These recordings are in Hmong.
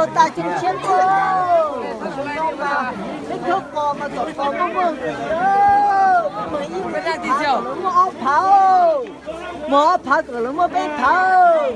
Tau tas tsheej tshiab tuaj, peb cov qos mas tom qos muaj muaj nqis, muag ib muag ib phav, muag ob phav, muag ob phav kom lawv muaj peb phav.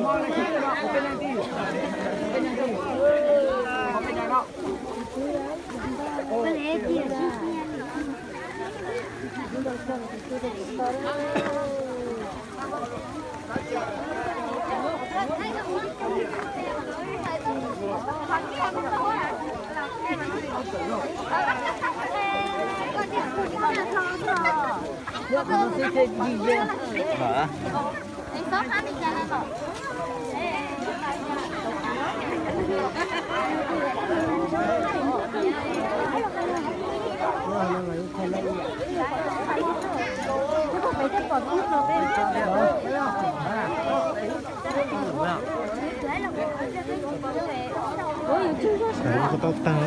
Tau tag.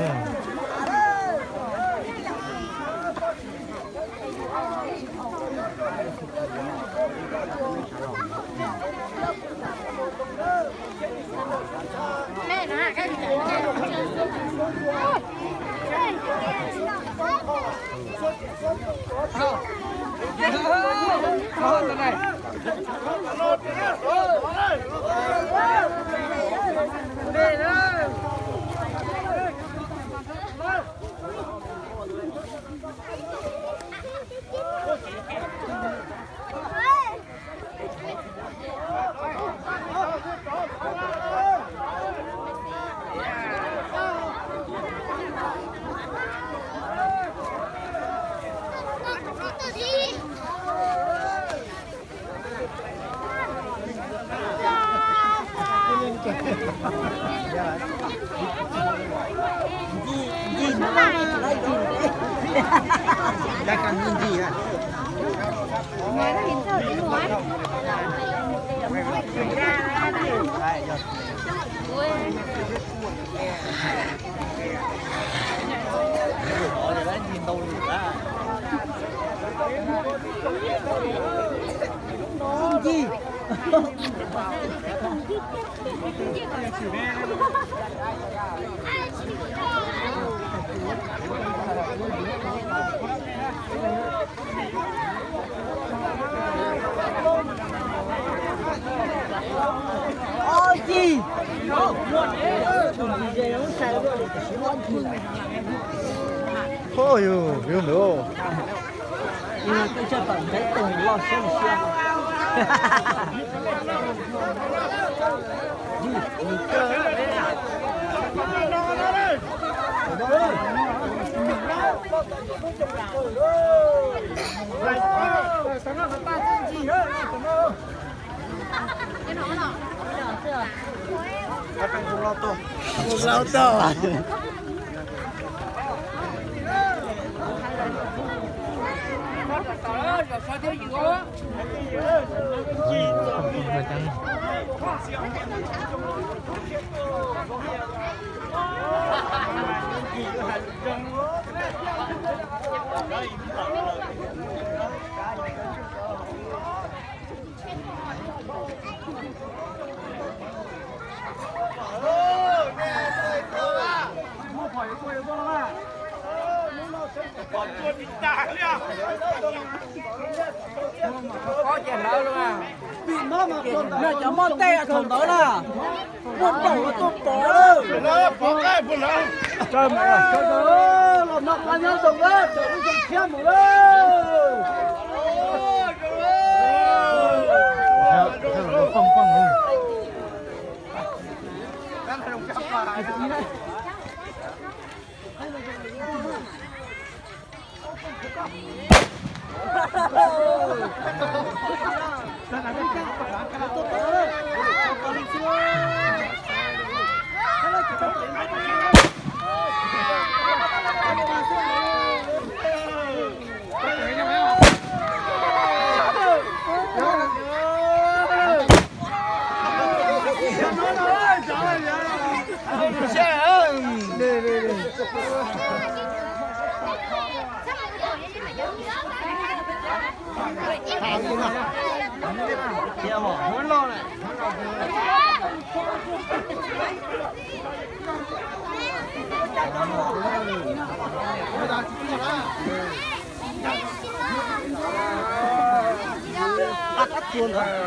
Oj, yus, yus ntawd. Ib no twb tshaj tawm nrhiav tus loj siab li siab. Lau tau. Cov mob tej thaum ntawd na, muaj npaum tuaj pov lawm. Los no qab nyob zoo lawm, tseem lub zoo tshiab mus lawm. Qab qab tuag ntawd.